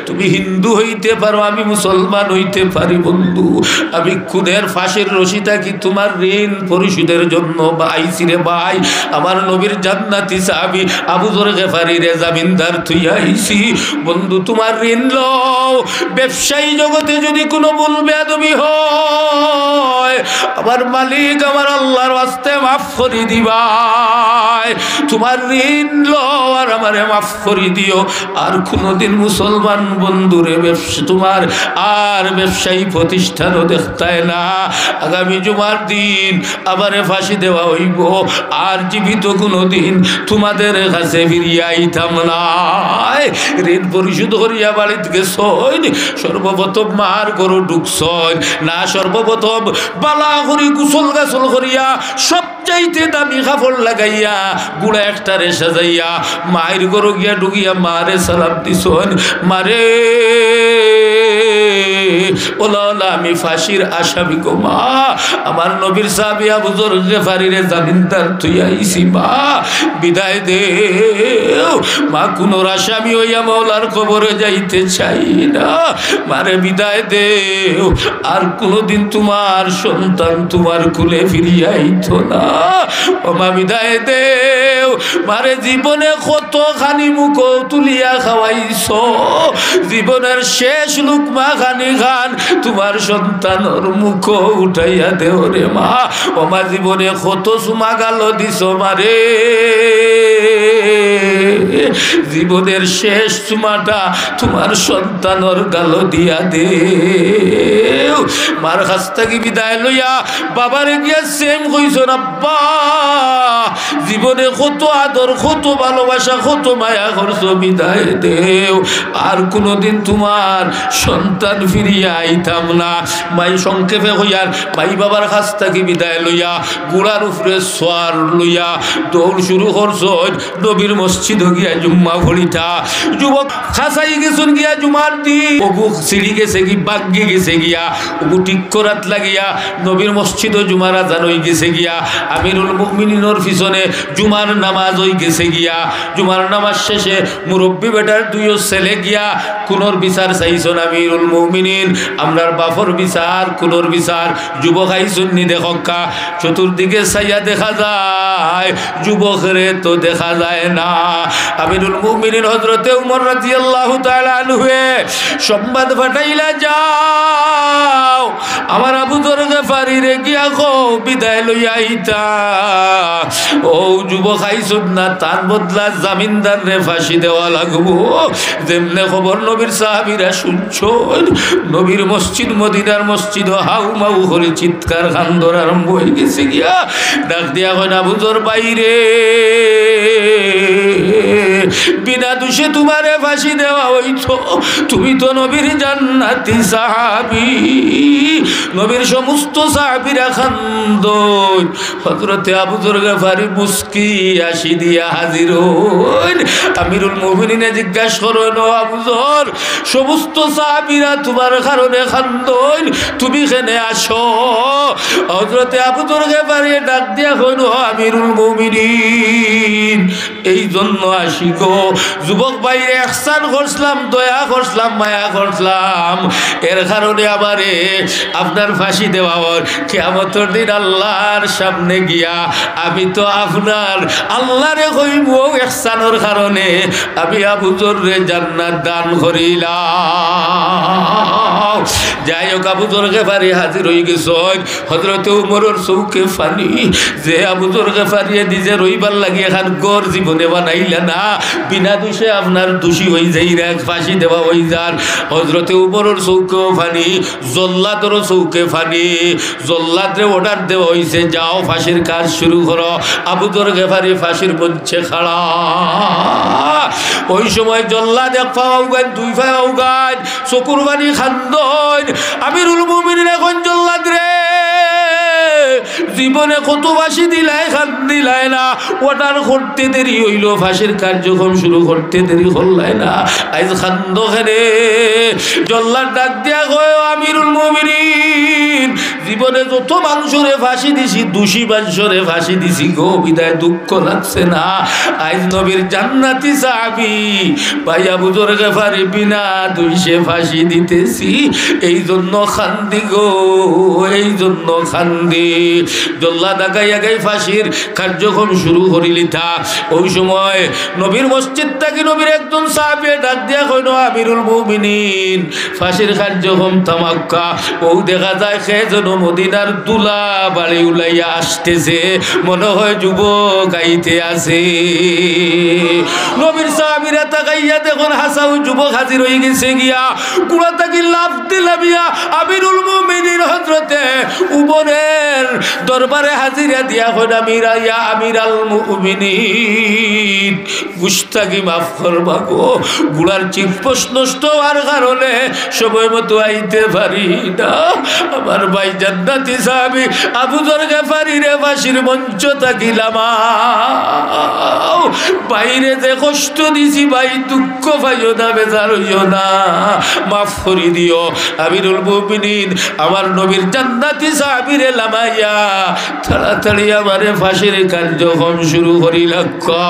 তুমি হিন্দু অইতে পারো, আমি মুসলমান অইতে পারি বন্ধু, আমি খুনের ফাঁসির রশি থাকি তুমার ঋণ পরিশোধের জন্য বা আইছি রে ভাই।" আমার নবীর জান্নাতি সাহাবী আবু যর গিফারিরে জামিনদার থুইয়া আইছি। বন্ধু, তুমার ঋণ লও। ব্যবসায়ী জগতে যদি কুনু ভুল বেয়াদবি হয়, আমার মালিক, আমার আল্লাহর ওয়াস্তে মাফ করি দিবায়। তুমার ঋণ লও আর আমারে মাফ করি দিও। আর কুনুদিন মুসলমান বন্ধুরে ব্যবসা, তুমার আর ব্যবসায়ী প্রতিষ্ঠানও দেখতায় না। আগামী জুমার দিন আমারে ফাঁসি দেওয়া অইবো, আর জীবিত কুনুদিন তুমাদের কাছে ফিরিয়া আইতাম নায়। ঋণ পরিশোধ করিয়া বাড়িত গেছইন, সর্বপ্রথম মার ঘরো ঢুকছইন না, সর্বপ্রথম বালা করি গোসল গাসল করিয়া, সবচাইতে দামি কাপড় লাগাইয়া, ঘুড়া একটারে সাজাইয়া, মায়ের ঘরো গিয়া ঢুকিয়া মারে সালাম দিছইন, "মারে, ওলা ওলা, আমি ফাঁসির আসামি গো মা, আমার নবীর সাহাবী আবু যর গিফারিরে জামিনদার থুইয়া আইছি মা, বিদায় দেও মা, খুনর আসামি অইয়া মাওলার কবরে যাইতে চাই না, মারে বিদায় দেও, আর কুনুদিন তুমার সন্তান তুমার কুলে ফিরিয়া আইতো না, ও মা বিদায় দেও, মারে জীবনে কত খানি মুখো তুলিয়া খাওয়াইছো, জীবনের শেষ লুকমা খানি খান তুমার সন্তানর মুখো উঠাইয়া দেও রে মা। ও মা, জীবনে কত চুমা গালো দিছো মারে, জীবনের শেষ চুমাটা তুমার সন্তানর গালো দিয়া দেও।" মার কাছ থাকি বিদায় লইয়া বাবারে গিয়া same কইছইন, "আব্বা, জীবনে কত আদর, কত ভালোবাসা, কত মায়া করছো, বিদায় দেও, আর কুনুদিন তুমার সন্তান ফিরিয়া আইতাম না।" মাই সংক্ষেপে কইয়ার, মাই বাবার কাছ থাকি বিদায় লইয়া, ঘুড়ার উপরে সওয়ার লইয়া দৌড় শুরু করছইন নবীর মসজিদো গিয়া জুম্মা পড়িতা। যুবক খাসাই গেছইন গিয়া জুমার দিন, অগু ছিড়ি গেছে গি, ভাঙ্গি গেছে গিয়া, অগু ঠিক করাত লাগিয়া নবীর মসজিদো জুমার আজান অই গেছে গিয়া, আমিরুল মুমিনিনর পিছনে জুমার নামাজ অই গেছে গিয়া। জুমার নামাজ শেষে মুরব্বি বেটার দুইও ছেলে গিয়া খুনর বিচার চাইছইন, "আমিরুল মুমিনিন, আমরার বাপর বিচার, খুনর বিচার।" যুবক আইছইন নি দেখউক্কা, চতুর্দিকে চাইয়া দেখা যায় যুবকরে তো দেখা যায় না। আমিরুল মুমিনিন হযরতে উমর রাদিয়াল্লাহু তাআলা আনহুয়ে সংবাদ পাঠাইলা, "যাও, আমার আবু যর গিফারিরে গিয়া কও, বিদায় লইয়া আইতা। অউ যুবক আইছইন না, তান বদলা জামিনদাররে ফাঁসি দেওয়া লাগবো।" যেমনে খবর নবীর সাহাবীরা শুনছইন, নবীর মসজিদ, মদিনার মসজিদো হাউ মাউ করি চিৎকার কান্দর আরম্ভ অই গেছে গিয়া। ডাক দিয়া কইন, "আবু যর ভাইরে, বিনা দোষে তুমারে ফাঁসি দেওয়া অইতো, তুমি তো নবীর জান্নাতি সাহাবী।" নবীর সমস্ত সাহাবীরা কান্দইন। হযরতে আবু যর গিফারি মুস্কি হাসি দিয়া হাজির অইন। আমিরুল মুমিনিনে জিজ্ঞাসা করইন, "ও আবু যর, সমস্ত সাহাবীরা তুমার কারণে কান্দইন, তুমি কেনে হাসো?" হযরতে আবু যর গিফারিয়ে ডাক দিয়া কইন, "ও আমিরুল মুমিনিন, এই জন্য হাসি গো, যুবক ভাইরে ইহসান করছলাম, দয়া করছলাম, মায়া করছলাম, এর কারণে আমারে আপনার ফাঁসি দেওয়া অর। কিয়ামতর দিন আল্লার সামনে গিয়া আমি তো আপনার আল্লারে কইমু, অউ ইহসানর কারণে আমি আবু যররে জান্নাত দান করিলাম।" যাই হউক, আবু যর গিফারি হাজির অই গেছইন। হযরতে উমরর চউখে পানি, যে আবু যর গিফারিয়ে নিজে রইবার লাগি এখান ঘর জীবনে বানাইলা না, বিনা দোষে আপনার দোষী অই যাইরা, ফাঁসি দেওয়া অই যার। হযরতে উমরর চউখেও পানি, জল্লাদর চউখে পানি। জল্লাদরে order দেওয়া অইছে, "যাও, ফাঁসির কাজ শুরু করো।" আবু যর গিফারি ফাঁসির মঞ্চে খাড়া। ওই সময় জল্লাদ এক পাও আউগাইন, দুই পাও আউগাইন, চকুর পানি কান্দইন। আমিরুল মুমিনিনে কইন, "জল্লাদরে, জীবনে কত ফাঁসি দিলায়, কান্দিলায় না, order করতে দেরি অইলো, ফাঁসির কার্যক্রম শুরু করতে দেরি করলায় না, আইজ কান্দো কেনে?" জল্লাদ ডাক দিয়া কয়, "ও আমিরুল মুমিনিন, জীবনে যত মানষরে ফাঁসি দিছি, দুষী মানষরে ফাঁসি দিছি গো, বিদায় দুঃখ লাগছে না। আইজ নবীর জান্নাতি সাহাবী ভাই আবু যর গেফারি বিনা দুষে ফাঁসি দিতেছি, এই জন্য কান্দি গো, এই জন্য কান্দি। জল্লাদ আগাই আগাই ফাঁসির কার্যক্রম শুরু করিলিতা। ওই সময় নবীর মসজিদ থাকি নবীর একজন সাহাবীয়ে ডাক দিয়া কইন, "আমিরুল মুমিনিন, ফাঁসির কার্যক্রম থামাউক্কা।" ও দেখা যায় কে যেন মদিনার ধুলা বাড়ি উলাইয়া আসতেছে, মনে হয় যুবক আইতে আছে। নবীর সাহাবীরা তাকাইয়া দেখইন হাছাউ যুবক হাজির অইগেছে গিয়া, ঘুড়া থাকি লাফ দি লামিয়া আমিরুল মুমিনিন হযরতে উমরের দরবারে হাজিরা দিয়া কইন, "আমিরা, ইয়া আমিরাল মুমিনিন, গুস্তাখি মাফ করবা গো, ঘুড়ার চেকপোস্ট নষ্ট অওয়ার কারণে সময় মতো আইতে পারি না।" আমার ভাই জান্নাতি সাহাবী আবু যর গেফারিরে ফাঁসির মঞ্চ থাকি লামাও। ভাইরে যে কষ্ট দিছি ভাই, দুঃখ পাইও না, বেজার অইও না, মাফ করি দিও। আমিরুল মুমিনিন আমার নবীর জান্নাতি সাহাবীরে লামাইয়া তাড়াতাড়ি আমারে ফাঁসির কার্যক্রম শুরু করিলাউক্কা।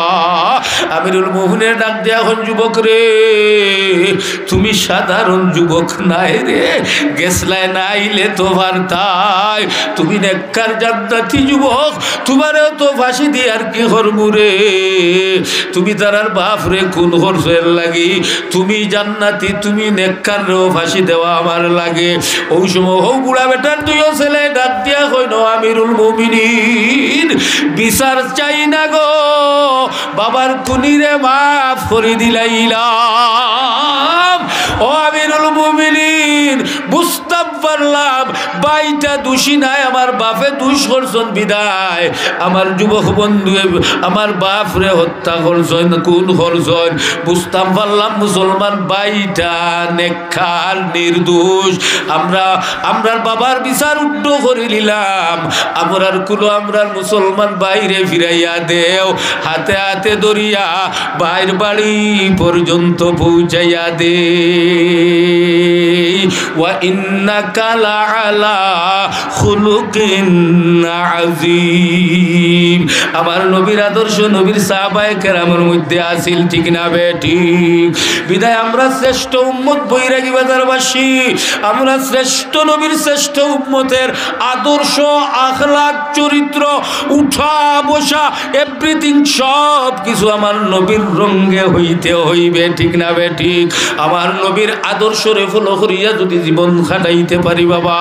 আমিরুল মুমিনিনে ডাক দিয়া কইন, "যুবক রে, তুমি সাধারণ যুবক নায় রে, গেছলায় না আইলে তো পারতায়। তুমি নেককার জান্নাতি যুবক, তুমারেও তো ফাঁসি দিয়ার কি করমু রে? তুমি তারার বাফরে খুন করছো এর লাগি, তুমি জান্নাতি, তুমি নেককাররেও ফাঁসি দেওয়া আমার লাগে।" ওই সময় হউ বুড়া বেটার দুইও ছেলে ডাক দিয়া কইন, "আমিরুল মুমিনিন, বিচার চাই না গো, বাবার খুনিরে মাফ করি দিলাইলাম।" ও আমিরুল মুমিনিন, বুঝতাম পারলাম ভাইটা দুষী নায়, আমার বাফে দুষ করছইন বিদায় আমার যুবক বন্ধুয়ে আমার বাফরে হত্যা করছইন, খুন করছইন। বুঝতাম পারলাম মুসলমান ভাইটা নেককার, নির্দোষ। আমরা, আমরার বাবার বিচার উল্টো করিলিলাম। আমরার কুলো আমরার মুসলমান ভাইরে ফিরাইয়া দেও। হাতে হাতে ধরিয়া ভাইর বাড়ি পর্যন্ত পৌঁছাইয়া দেই। "ওয়া ইন্নাকা লাআলা খুলুকিন আযীম।" আমার নবীর আদর্শ নবীর সাহাবায়ে কেরামর মধ্যে আছিল, ঠিক না বেঠিক? বিদায় আমরা শ্রেষ্ঠ উম্মত বৈরাগী বাজারবাসী, আমরা শ্রেষ্ঠ নবীর শ্রেষ্ঠ উম্মতের আদর্শ, আখলাক, চরিত্র, উঠা বসা, everything, সব কিছু আমার নবীর রঙে হইতে হইবে, ঠিক না বেঠিক? আমার নবীর আদর্শরে follow করিয়া যদি জীবন কাটাইতে পারি বাবা,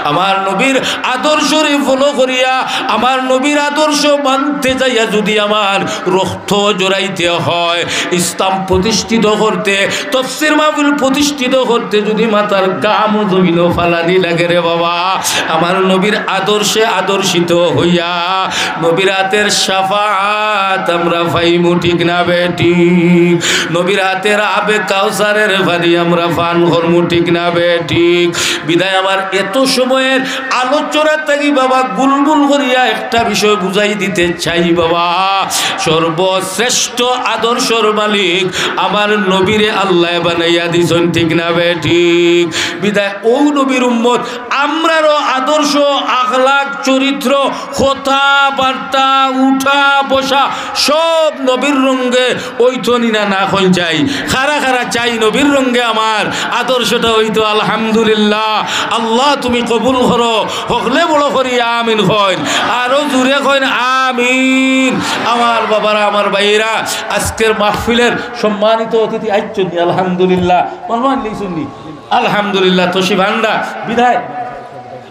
আমার নবীর আদর্শরে follow করিয়া, আমার নবীর আদর্শ মানতে যাইয়া যদি আমার রক্ত জড়াইতে হয়, ইসলাম প্রতিষ্ঠিত করতে, তফসির মাহফিল প্রতিষ্ঠিত করতে যদি মাথার ঘামও জমিনো ফালানি লাগে রে বাবা, আমার নবীর আদর্শে আদর্শিত হইয়া নবীর আতের শাফাআত আমরা পাইমু, ঠিক না বেঠিক? নবীর আতের আবে কাউসারের পানি আমরা পান করমু, ঠিক না বেঠিক? বিদায় আমার এত সময়ের আলোচনা থাকি বাবা গুলমুল করিয়া একটা বিষয় বুঝাই দিতে চাই বাবা, সর্বশ্রেষ্ঠ আদর্শর মালিক আমার নবীরে আল্লায় বানাইয়া দিছইন, ঠিক না বেঠিক? বিদায় অউ নবীর উম্মত, আমরারও আদর্শ, আখলাক, চরিত্র, কথাবার্তা, উঠা বসা সব নবীর রঙে অইতো নি না, না কইন চাই? কারা কারা চাই নবীর রঙে আমার আদর্শটা অইতো? আলহামদুলিল্লাহ। আল্লাহ তুমি কবুল করো, হকলে বড় করি আমিন কইন, আরো জোরে কইন আমিন। আমার বাবারা, আমার ভাইয়েরা, আজকের মাহফিলের সম্মানিত অতিথি আইছইন নি, আলহামদুলিল্লাহ। মনে হয় নিছইন নি? আলহামদুলিল্লাহ, তশরিফ আনরা। বিদায়।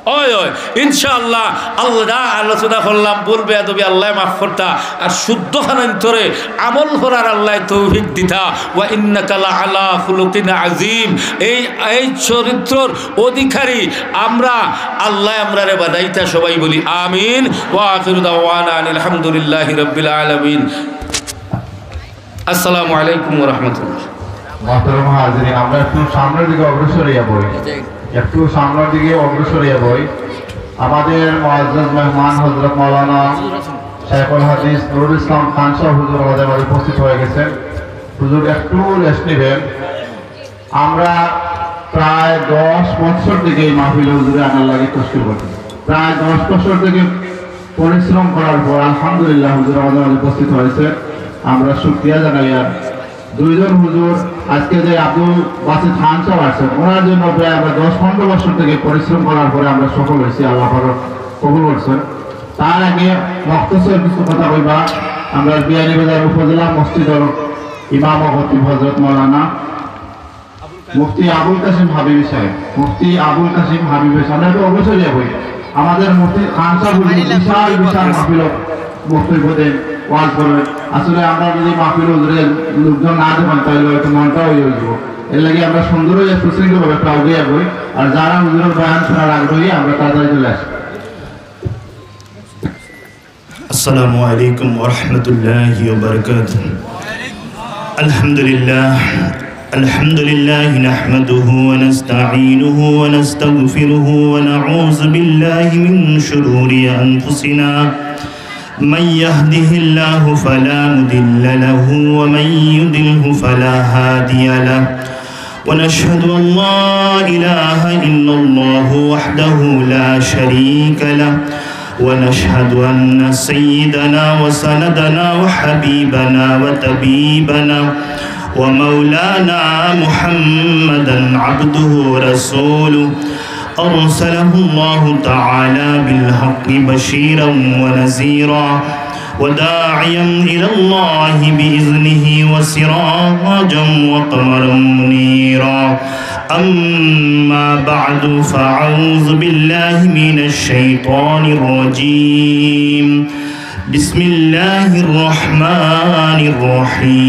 ওই, ওই, ইনশাআল্লাহ, আল্লাহ যা আলোচনা করলাম, ভুল বেয়াদবি আল্লায় মাফ করতা, আর শুদ্ধ খান অন্তরে আমল করার আল্লায় তৌফিক দিতা। ওয়া ইন্নাকা লা আলা খুলুকিন আযীম। এই, এই চরিত্রর অধিকারী আমরা, আল্লায় আমরারে বানাইতা, সবাই বলি আমিন। ওয়া আখিরু দাওয়ানা আনিল হামদুলিল্লাহি রাব্বিল আলামিন। আসসালামু আলাইকুম ওয়া রাহমাতুল্লাহ। মহতরম হাজিরিন, আমরা একটু সামনের দিকে অগ্রসর হইয়া বই, একটু সামনের দিকে অগ্রসর হইয়া বই। আমাদের মুআজ্জাজ মেহমান হযরত মাওলানা শেখুল হাদিস নুরুল ইসলাম খান সাহেব হুজুর আমাদের মাঝে উপস্থিত হয়ে গেছেন। হুজুর একটু রেস্ট নেবেন। আমরা প্রায় দশ বছর থেকে এই মাহফিলে হুজুরে আনার লাগি কষ্ট করছি। প্রায় দশ বছর থেকে পরিশ্রম করার পর আলহামদুলিল্লাহ হুজুর আমাদের মাঝে উপস্থিত হয়েছে। আমরা শুকরিয়া জানাই। আর দুইজন হুজুর, আজকে যে আব্দুল বাসিত খান সাহেব আছেন, ওনার জন্য প্রায় আমরা দশ পনেরো বছর থেকে পরিশ্রম করার পরে আমরা সফল হয়েছি, আল্লাহ পাক কবুল করছেন। তার আগে মখতসর কিছু কথা কইবা আমরা বিয়ানীবাজার উপজেলা মসজিদর ইমাম ও খতিব হযরত মাওলানা মুফতি আবুল কাসিম হাবিবি সাহেব। মুফতি আবুল কাসিম হাবিবি সাহেব, আমরা তো অবশ্যই যাবই। আমাদের মুফতি খান সাহেব হুজুর বিশাল বিশাল মাহফিল বক্তব্য দেন, ওয়াজ করেন। আসলে আমরা যদি মাহফিল হুজুরে লোকজন না দেবেন, তাহলে হয়তো মনটাও ইয়ে হয়ে যাবো। এর লাগি আমরা সুন্দর হয়ে সুশৃঙ্খলভাবে ক্রাউডে যাবই। আর যারা হুজুরের বয়ান শোনার আগ্রহী, আমরা তাড়াতাড়ি চলে আসি। السلام عليكم ورحمة الله وبركاته. الحمد لله. الحمد لله نحمده ونستعينه ونستغفره ونعوذ بالله من شرور أنفسنا. من يهده الله فلا مضل له ومن يضلله فلا هادي له. ونشهد أن لا إله إلا الله وحده لا شريك له. ونشهد أن سيدنا وسندنا وحبيبنا وطبيبنا ومولانا محمدا عبده ورسوله. أرسله الله تعالى بالحق بشيرا ونذيرا وداعيا إلى الله بإذنه وسراجا وقمرا منيرا. أما بعد، فأعوذ بالله من الشيطان الرجيم. بسم الله الرحمن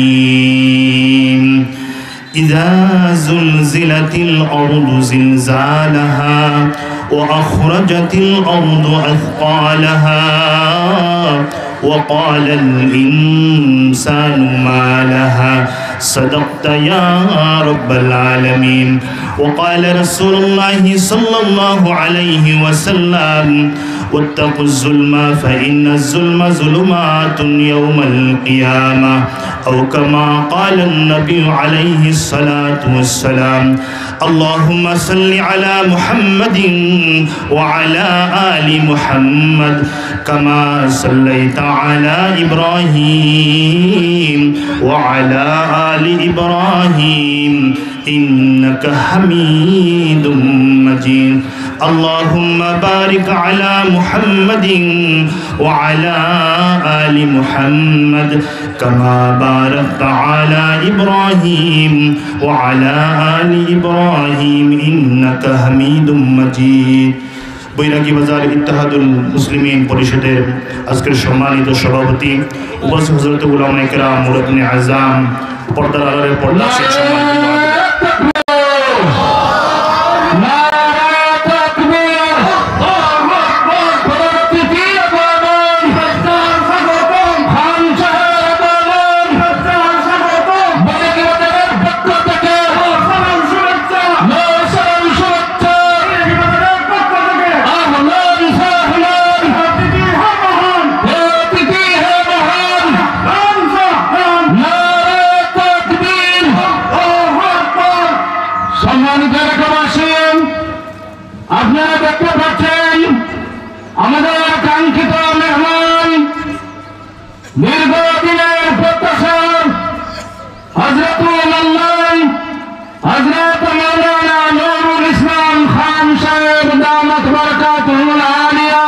الرحيم. إذا زلزلت الأرض زلزالها وأخرجت الأرض أثقالها وقال الإنسان ما لها. صدقت يا رب العالمين. وقال رسول الله صلى الله عليه وسلم: واتقوا الظلم فإن الظلم ظلمات يوم القيامة. أو كما قال النبي عليه الصلاة والسلام. اللهم صل على محمد وعلى آل محمد كما صليت على إبراهيم وعلى آل إبراهيم إنك حميد مجيد. اللهم بارك على محمد وعلى آل محمد كما باركت على إبراهيم وعلى آل إبراهيم إنك حميد مجيد. বৈরাগী বাজার ইত্তেহাদুল মুসলিমিন পরিষদের আজকের সম্মানিত সভাপতি, উপস্থিত হযরত উলামায়ে কেরাম, মুরব্বিয়ানে আযম, পর্দার আড়ালের পর্দাশীল সম্মানিত মা বোনেরা। সম্মানিত এলাকাবাসী, আপনারা দেখতে পাচ্ছেন আমাদের কাঙ্ক্ষিত মেহমান, দীর্ঘদিনের প্রত্যাশা, হযরতুল আল্লামা হযরত মাওলানা নুরুল ইসলাম খান সাহেব দামাত বারাকাতুহুমুল আলিয়া।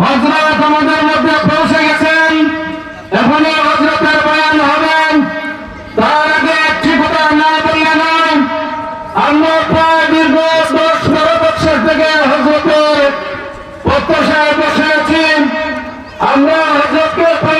হযরত আমাদের মধ্যে পৌঁছে গেছেন, এখনই হযরতের বয়ান হবে। তার আগে একটি কথা না বললে নয়, আমরা প্রায় দীর্ঘ দশ বারো বছর থেকে হযরতের প্রত্যাশায় বসে আছি। আমরা হযরতকে